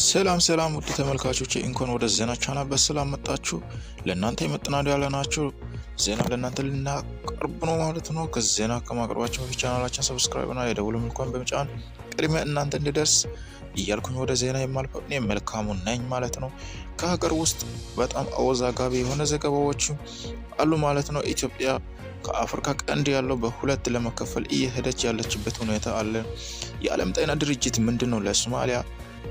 ሰላም ሰላም ውድ ተመልካቾቼ፣ እንኳን ወደ ዜና ቻናል በሰላም መጣችሁ። ለእናንተ ይመጥናሉ ያለናቸው ዜና ለእናንተ ልናቀርብ ነው ማለት ነው። ከዜና ከማቅረባችን በፊት ቻናላችን subscribe እና የደውል ምልክቱን በመጫን ቅድሚያ እናንተ እንዲደርስ እያልኩኝ ወደ ዜና የማልፈው እኔ መልካሙ ነኝ ማለት ነው። ከሀገር ውስጥ በጣም አወዛጋቢ የሆነ ዘገባዎች አሉ ማለት ነው። ኢትዮጵያ ከአፍሪካ ቀንድ ያለው በሁለት ለመከፈል እየሄደች ያለችበት ሁኔታ አለ። የዓለም ጤና ድርጅት ምንድን ነው ለሶማሊያ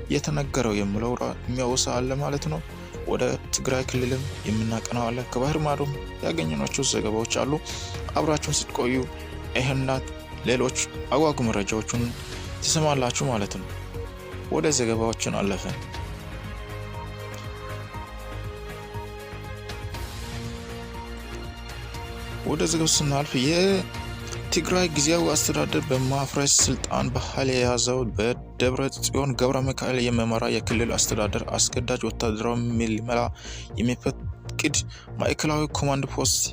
የተነገረው የሚለው የሚያወሳ አለ ማለት ነው። ወደ ትግራይ ክልልም የምናቀናው አለ። ከባህር ማዶም ያገኘናቸው ዘገባዎች አሉ። አብራችሁን ስትቆዩ ይህና ሌሎች አጓጊ መረጃዎቹን ትሰማላችሁ ማለት ነው። ወደ ዘገባዎችን አለፈን። ወደ ዘገባው ስናልፍ የትግራይ ጊዜያዊ አስተዳደር በማፍረስ ስልጣን በኃይል የያዘው በደብረ ጽዮን ገብረ ሚካኤል የሚመራ የክልል አስተዳደር አስገዳጅ ወታደራዊ ምልመላ የሚፈቅድ ማዕከላዊ ኮማንድ ፖስት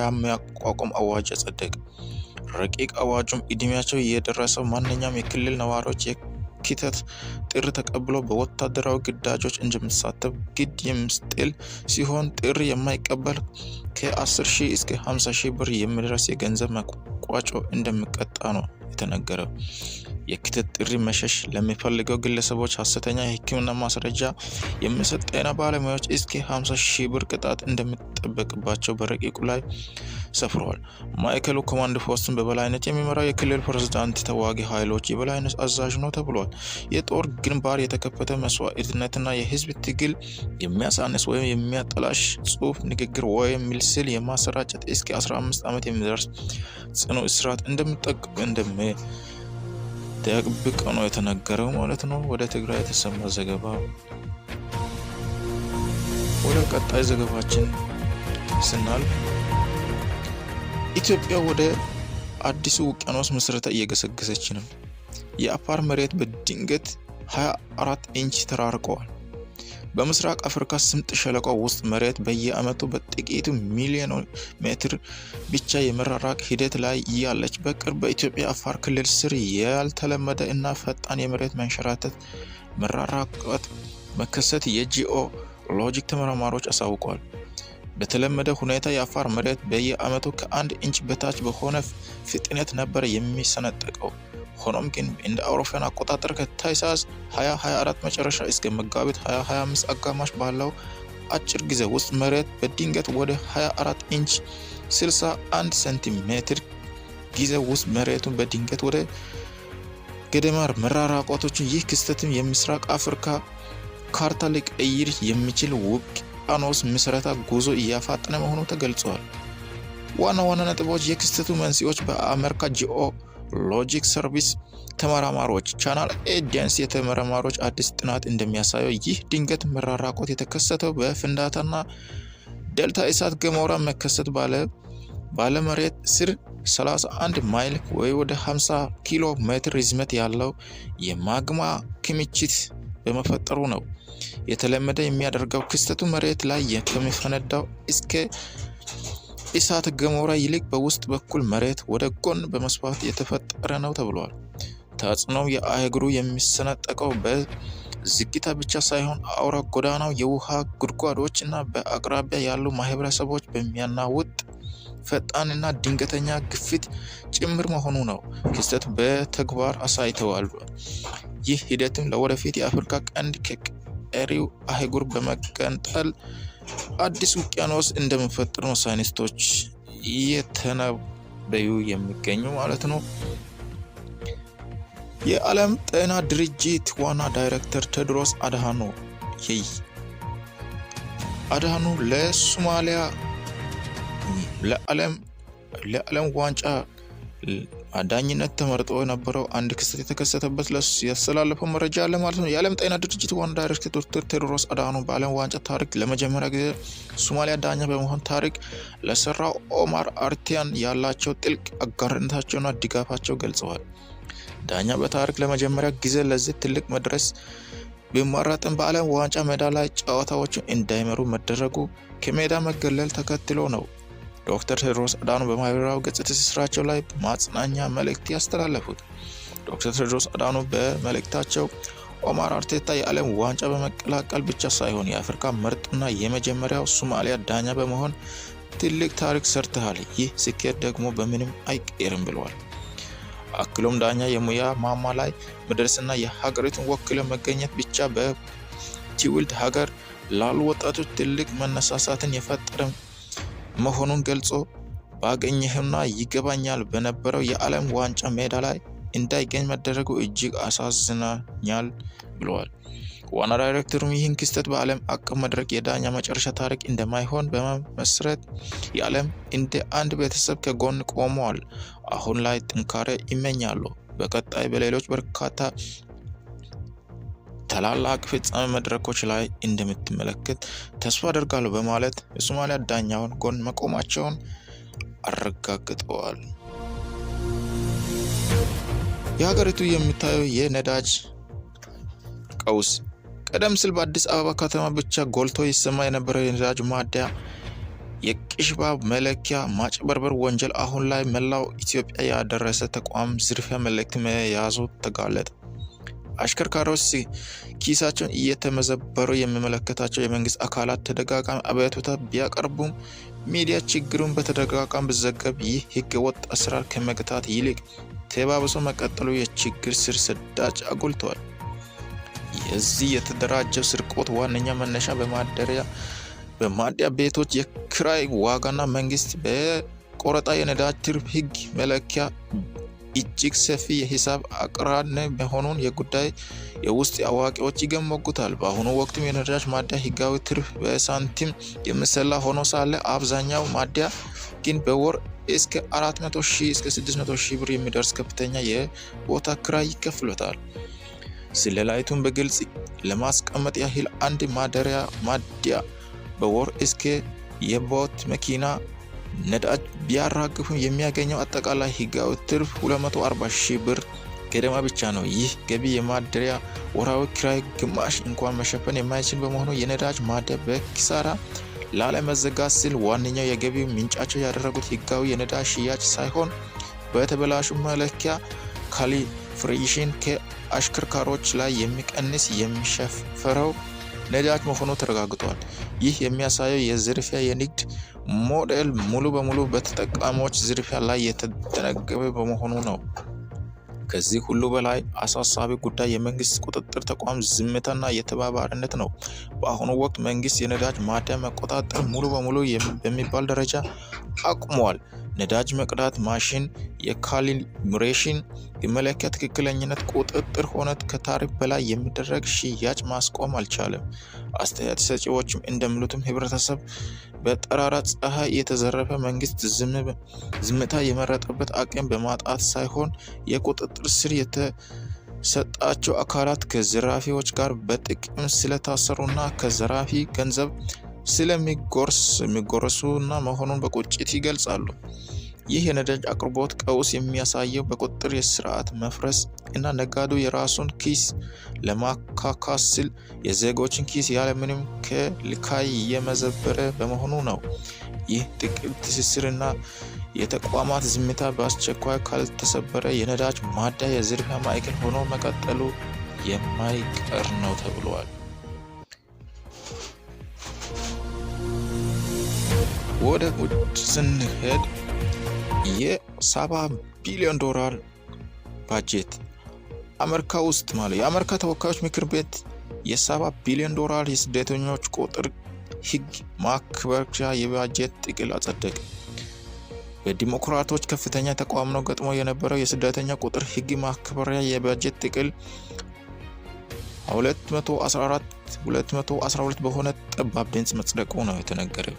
የሚያቋቁም አዋጅ አጸደቀ። ረቂቅ አዋጁም ዕድሜያቸው የደረሰው ማንኛውም የክልል ነዋሪዎች የክተት ጥሪ ተቀብሎ በወታደራዊ ግዳጆች እንደሚሳተፍ ግድ የሚጥል ሲሆን፣ ጥሪ የማይቀበል ከ10 ሺህ እስከ 50 ሺህ ብር የሚደርስ የገንዘብ መቀጮ እንደሚቀጣ ነው የተነገረው። የክተት ጥሪ መሸሽ ለሚፈልገው ግለሰቦች ሐሰተኛ የሕክምና ማስረጃ የሚሰጥ ጤና ባለሙያዎች እስከ 50 ሺህ ብር ቅጣት እንደሚጠበቅባቸው በረቂቁ ላይ ሰፍሯል። ማዕከሉ ኮማንድ ፖስትን በበላይነት የሚመራው የክልል ፕሬዝዳንት ተዋጊ ኃይሎች የበላይነት አዛዥ ነው ተብሏል። የጦር ግንባር የተከፈተ መስዋዕትነትና የህዝብ ትግል የሚያሳንስ ወይም የሚያጠላሽ ጽሑፍ፣ ንግግር ወይም ምስል የማሰራጨት እስከ 15 ዓመት የሚደርስ ጽኑ እስራት እንደሚጠብቅ ነው የተነገረው ማለት ነው። ወደ ትግራይ የተሰማ ዘገባ። ወደ ቀጣይ ዘገባችን ስናልፍ ኢትዮጵያ ወደ አዲሱ ውቅያኖስ ምስረታ እየገሰገሰች ነው። የአፋር መሬት በድንገት 24 ኢንች ተራርቀዋል። በምስራቅ አፍሪካ ስምጥ ሸለቆ ውስጥ መሬት በየዓመቱ በጥቂቱ ሚሊዮን ሜትር ብቻ የመራራቅ ሂደት ላይ እያለች፣ በቅርብ በኢትዮጵያ አፋር ክልል ስር ያልተለመደ እና ፈጣን የመሬት መንሸራተት መራራቀት መከሰት የጂኦሎጂክ ተመራማሪዎች አሳውቀዋል። በተለመደ ሁኔታ የአፋር መሬት በየዓመቱ ከ1 ኢንች በታች በሆነ ፍጥነት ነበር የሚሰነጠቀው። ሆኖም ግን እንደ አውሮፓውያን አቆጣጠር ከታህሳስ 2024 መጨረሻ እስከ መጋቢት 2025 አጋማሽ ባለው አጭር ጊዜ ውስጥ መሬት በድንገት ወደ 24 ኢንች 61 ሴንቲሜትር ጊዜ ውስጥ መሬቱን በድንገት ወደ ገደማ መራራቆቶችን። ይህ ክስተትም የምስራቅ አፍሪካ ካርታ ሊቀይር የሚችል ውቅያኖስ ምስረታ ጉዞ እያፋጠነ መሆኑ ተገልጿል። ዋና ዋና ነጥቦች፣ የክስተቱ መንስኤዎች፣ በአሜሪካ Geologic Service ተመራማሪዎች ቻናል ኤዲየንስ የተመራማሪዎች አዲስ ጥናት እንደሚያሳየው ይህ ድንገት መራራቆት የተከሰተው በፍንዳታና ዴልታ እሳተ ገሞራ መከሰት ባለመሬት ስር 31 ማይል ወይ ወደ 50 ኪሎ ሜትር ርዝመት ያለው የማግማ ክምችት በመፈጠሩ ነው። የተለመደ የሚያደርገው ክስተቱ መሬት ላይ ከሚፈነዳው እስከ እሳተ ገሞራ ይልቅ በውስጥ በኩል መሬት ወደ ጎን በመስፋት የተፈጠረ ነው ተብሏል። ተጽዕኖው የአህጉሩ የሚሰነጠቀው በዝግታ ብቻ ሳይሆን አውራ ጎዳናው፣ የውሃ ጉድጓዶች እና በአቅራቢያ ያሉ ማህበረሰቦች በሚያናውጥ ፈጣንና ድንገተኛ ግፊት ጭምር መሆኑ ነው ክስተቱ በተግባር አሳይተዋል። ይህ ሂደትም ለወደፊት የአፍሪካ ቀንድ ከቀሪው አህጉር በመገንጠል አዲስ ውቅያኖስ እንደሚፈጠር ነው ሳይንቲስቶች እየተነበዩ የሚገኙ ማለት ነው። የዓለም ጤና ድርጅት ዋና ዳይሬክተር ቴድሮስ አድሃኖ ለሶማሊያ ለዓለም ዋንጫ ዳኝነት ተመርጦ የነበረው አንድ ክስተት የተከሰተበት ያስተላለፈው መረጃ አለ ማለት ነው። የዓለም ጤና ድርጅት ዋና ዳይሬክተር ዶክተር ቴድሮስ አድሃኖም በዓለም ዋንጫ ታሪክ ለመጀመሪያ ጊዜ ሶማሊያ ዳኛ በመሆን ታሪክ ለሰራው ኦማር አርቲያን ያላቸው ጥልቅ አጋርነታቸውና ድጋፋቸው ገልጸዋል። ዳኛ በታሪክ ለመጀመሪያ ጊዜ ለዚህ ትልቅ መድረስ ቢመረጥም በዓለም ዋንጫ ሜዳ ላይ ጨዋታዎችን እንዳይመሩ መደረጉ ከሜዳ መገለል ተከትሎ ነው። ዶክተር ቴድሮስ አድሃኖም በማህበራዊ ገጽ ትስስራቸው ላይ ማጽናኛ መልእክት ያስተላለፉት። ዶክተር ቴድሮስ አድሃኖም በመልእክታቸው ኦማር አርቴታ የዓለም ዋንጫ በመቀላቀል ብቻ ሳይሆን የአፍሪካ ምርጥና የመጀመሪያው ሶማሊያ ዳኛ በመሆን ትልቅ ታሪክ ሰርተሃል። ይህ ስኬት ደግሞ በምንም አይቀየርም ብለዋል። አክሎም ዳኛ የሙያ ማማ ላይ መድረስና የሀገሪቱን ወክሎ መገኘት ብቻ በትውልድ ሀገር ላሉ ወጣቶች ትልቅ መነሳሳትን የፈጠረ መሆኑን ገልጾ ባገኘህና ይገባኛል በነበረው የዓለም ዋንጫ ሜዳ ላይ እንዳይገኝ መደረጉ እጅግ አሳዝናኛል ብለዋል። ዋና ዳይሬክተሩም ይህን ክስተት በዓለም አቀፍ መድረክ የዳኛ መጨረሻ ታሪክ እንደማይሆን በመመስረት የዓለም እንደ አንድ ቤተሰብ ከጎን ቆመዋል። አሁን ላይ ጥንካሬ ይመኛሉ። በቀጣይ በሌሎች በርካታ ታላላቅ ፍጻሜ መድረኮች ላይ እንደምትመለከት ተስፋ አደርጋለሁ በማለት የሶማሊያ ዳኛውን ጎን መቆማቸውን አረጋግጠዋል። የሀገሪቱ የሚታየው የነዳጅ ቀውስ ቀደም ሲል በአዲስ አበባ ከተማ ብቻ ጎልቶ ይሰማ የነበረው የነዳጅ ማደያ የቅሽባ መለኪያ ማጭበርበር ወንጀል አሁን ላይ መላው ኢትዮጵያ ያደረሰ ተቋም ዝርፊያ መልእክት መያዙ ተጋለጠ። አሽከርካሪዎች ኪሳቸውን እየተመዘበሩ የሚመለከታቸው የመንግስት አካላት ተደጋጋሚ አቤቱታ ቢያቀርቡም ሚዲያ ችግሩን በተደጋጋሚ ቢዘገብ ይህ ህገወጥ አሰራር ከመግታት ይልቅ ተባብሶ መቀጠሉ የችግር ስር ሰዳጅ አጉልተዋል። የዚህ የተደራጀው ስርቆት ዋነኛ መነሻ በማደያ ቤቶች የክራይ ዋጋና መንግስት በቆረጣ የነዳጅ ትርፍ ህግ መለኪያ እጅግ ሰፊ የሂሳብ አቅራን መሆኑን የጉዳይ የውስጥ አዋቂዎች ይገመጉታል። በአሁኑ ወቅትም የነዳጅ ማደያ ህጋዊ ትርፍ በሳንቲም የሚሰላ ሆኖ ሳለ አብዛኛው ማደያ ግን በወር እስከ 400 ሺህ እስከ 600 ሺህ ብር የሚደርስ ከፍተኛ የቦታ ክራይ ይከፍሉታል። ስለላይቱን በግልጽ ለማስቀመጥ ያህል አንድ ማደያ በወር እስከ የቦት መኪና ነዳጅ ቢያራግፍም የሚያገኘው አጠቃላይ ህጋዊ ትርፍ 240 ሺህ ብር ገደማ ብቻ ነው። ይህ ገቢ የማደያ ወርሃዊ ኪራይ ግማሽ እንኳን መሸፈን የማይችል በመሆኑ የነዳጅ ማደያ በኪሳራ ላለመዘጋት ሲል ዋነኛው የገቢ ምንጫቸው ያደረጉት ህጋዊ የነዳጅ ሽያጭ ሳይሆን በተበላሹ መለኪያ calibration ከአሽከርካሪዎች ላይ የሚቀንስ የሚሸፈረው ነዳጅ መሆኑ ተረጋግጧል። ይህ የሚያሳየው የዝርፊያ የንግድ ሞዴል ሙሉ በሙሉ በተጠቃሚዎች ዝርፊያ ላይ የተደነገበ በመሆኑ ነው። ከዚህ ሁሉ በላይ አሳሳቢ ጉዳይ የመንግስት ቁጥጥር ተቋም ዝምታና የተባባሪነት ነው። በአሁኑ ወቅት መንግስት የነዳጅ ማደያ መቆጣጠር ሙሉ በሙሉ በሚባል ደረጃ አቁሟል። ነዳጅ መቅዳት ማሽን፣ የ calibration የመለኪያ ትክክለኝነት ቁጥጥር ሆነ ከታሪፍ በላይ የሚደረግ ሽያጭ ማስቆም አልቻለም። አስተያየት ሰጪዎችም እንደሚሉትም ህብረተሰብ በጠራራ ፀሐይ የተዘረፈ መንግስት ዝምታ የመረጠበት አቅም በማጣት ሳይሆን የቁጥጥር ስር የተሰጣቸው አካላት ከዘራፊዎች ጋር በጥቅም ስለታሰሩና ከዘራፊ ገንዘብ ስለሚጎርሱና መሆኑን በቁጭት ይገልጻሉ። ይህ የነዳጅ አቅርቦት ቀውስ የሚያሳየው በቁጥጥር የስርዓት መፍረስ እና ነጋዴው የራሱን ኪስ ለማካካስ ሲል የዜጎችን ኪስ ያለምንም ከልካይ እየመዘበረ በመሆኑ ነው። ይህ ጥቅል ትስስርና የተቋማት ዝምታ በአስቸኳይ ካልተሰበረ የነዳጅ ማደያ የዝርፊያ ማዕከል ሆኖ መቀጠሉ የማይቀር ነው ተብሏል። ወደ ውጭ ስንሄድ የ70 ቢሊዮን ዶላር ባጀት አሜሪካ ውስጥ ማለት የአሜሪካ ተወካዮች ምክር ቤት የ70 ቢሊዮን ዶላር የስደተኞች ቁጥር ሕግ ማክበሪያ የባጀት ጥቅል አጸደቀ። በዲሞክራቶች ከፍተኛ ተቃውሞ ገጥሞ የነበረው የስደተኛ ቁጥር ሕግ ማክበሪያ የባጀት ጥቅል 214 212 በሆነ ጠባብ ድምፅ መጽደቁ ነው የተነገረው።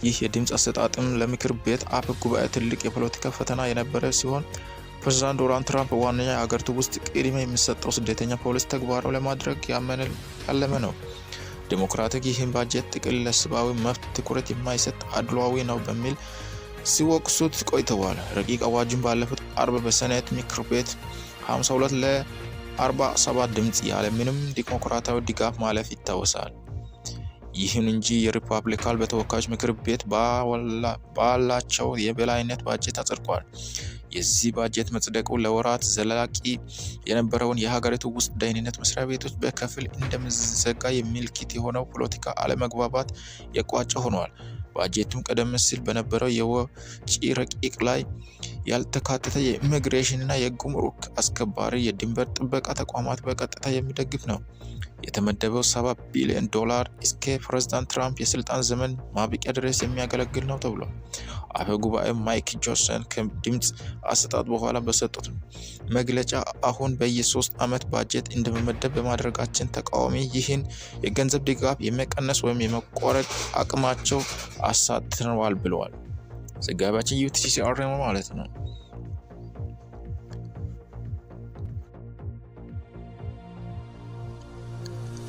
ይህ የድምፅ አሰጣጥም ለምክር ቤት አፈ ጉባኤ ትልቅ የፖለቲካ ፈተና የነበረ ሲሆን ፕሬዝዳንት ዶናልድ ትራምፕ ዋነኛ የሀገሪቱ ውስጥ ቅድሚያ የሚሰጠው ስደተኛ ፖሊሲ ተግባራዊ ለማድረግ ያለመ ነው። ዴሞክራቲክ ይህን ባጀት ጥቅል ለሰብአዊ መብት ትኩረት የማይሰጥ አድሏዊ ነው በሚል ሲወቅሱት ቆይተዋል። ረቂቅ አዋጁን ባለፉት አርብ በሴኔት ምክር ቤት 52 ለ47 ድምፅ ያለ ምንም ዲሞክራታዊ ድጋፍ ማለፍ ይታወሳል። ይሁን እንጂ የሪፐብሊካን በተወካዮች ምክር ቤት ባላቸው የበላይነት ባጀት አጽድቋል። የዚህ ባጀት መጽደቁ ለወራት ዘላቂ የነበረውን የሀገሪቱ ውስጥ ደህንነት መስሪያ ቤቶች በከፊል እንደሚዘጋ የሚልክት የሆነው ፖለቲካ አለመግባባት የቋጨ ሆኗል። ባጀቱም ቀደም ሲል በነበረው የወጪ ረቂቅ ላይ ያልተካተተ የኢሚግሬሽን እና የጉምሩክ አስከባሪ የድንበር ጥበቃ ተቋማት በቀጥታ የሚደግፍ ነው። የተመደበው $70 ቢሊዮን እስከ ፕሬዝዳንት ትራምፕ የስልጣን ዘመን ማብቂያ ድረስ የሚያገለግል ነው ተብሏል። አፈ ጉባኤ ማይክ ጆንሰን ከድምፅ አሰጣጥ በኋላ በሰጡት መግለጫ አሁን በየ3 ዓመት ባጀት እንደመመደብ በማድረጋችን ተቃዋሚ ይህን የገንዘብ ድጋፍ የመቀነስ ወይም የመቆረጥ አቅማቸው አሳትነዋል ብለዋል። ዘጋቢያችን ዩቲሲአር ነው ማለት ነው።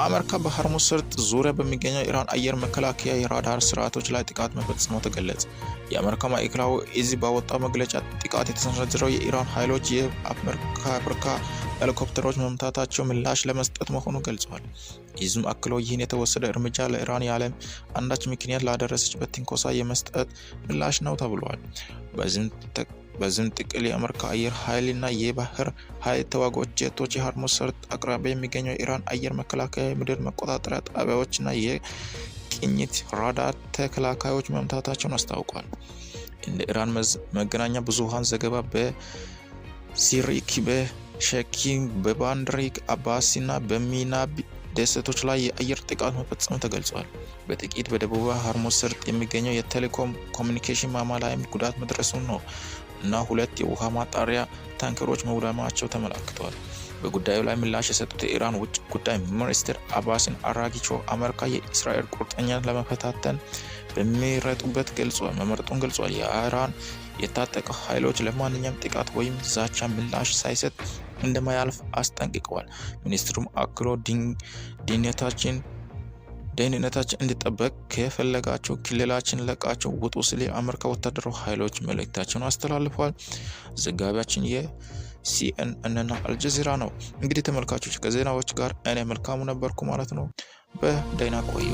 አሜሪካ በሆርሙዝ ሰርጥ ዙሪያ በሚገኘው ኢራን አየር መከላከያ የራዳር ስርዓቶች ላይ ጥቃት መፈጸሟ ተገለጸ። የአሜሪካ ማዕከላዊ እዝ ባወጣው መግለጫ ጥቃት የተሰነዘረው የኢራን ኃይሎች የአፍሪካ ሄሊኮፕተሮች መምታታቸው ምላሽ ለመስጠት መሆኑ ገልጿል። እዙም አክሎ ይህን የተወሰደ እርምጃ ለኢራን ያለ አንዳች ምክንያት ላደረሰችበት ትንኮሳ የመስጠት ምላሽ ነው ተብሏል። በዚህም ጥቅል የአሜሪካ አየር ኃይል እና የባህር ኃይል ተዋጊ ጀቶች የሆርሙዝ ሰርጥ አቅራቢያ የሚገኘው የኢራን አየር መከላከያ የምድር መቆጣጠሪያ ጣቢያዎችና የቅኝት ራዳር ተከላካዮች መምታታቸውን አስታውቋል። እንደ ኢራን መገናኛ ብዙሃን ዘገባ በሲሪክ፣ በሸኪ፣ በባንዳር አባስ እና በሚናብ ደሴቶች ላይ የአየር ጥቃት መፈጸሙ ተገልጿል። በጥቂት በደቡብ ሆርሙዝ ሰርጥ የሚገኘው የቴሌኮም ኮሚኒኬሽን ማማ ላይም ጉዳት መድረሱን ነው እና ሁለት የውሃ ማጣሪያ ታንከሮች መውደማቸው ተመላክተዋል። በጉዳዩ ላይ ምላሽ የሰጡት የኢራን ውጭ ጉዳይ ሚኒስትር አባስን አራጊቾ አሜሪካ የእስራኤል ቁርጠኝነት ለመፈታተን በሚረጡበት ገልጿል መመረጡን ገልጿል። የኢራን የታጠቀ ኃይሎች ለማንኛውም ጥቃት ወይም ዛቻ ምላሽ ሳይሰጥ እንደማያልፍ አስጠንቅቀዋል። ሚኒስትሩም አክሎ ደህንነታችን እንዲጠበቅ ከፈለጋችሁ ክልላችን ለቃችሁ ውጡ ሲል የአሜሪካ ወታደራዊ ኃይሎች መልእክታቸውን አስተላልፈዋል። ዘጋቢያችን የሲኤንኤን እና አልጀዚራ ነው። እንግዲህ ተመልካቾች ከዜናዎች ጋር እኔ መልካሙ ነበርኩ ማለት ነው። በደህና ቆዩ።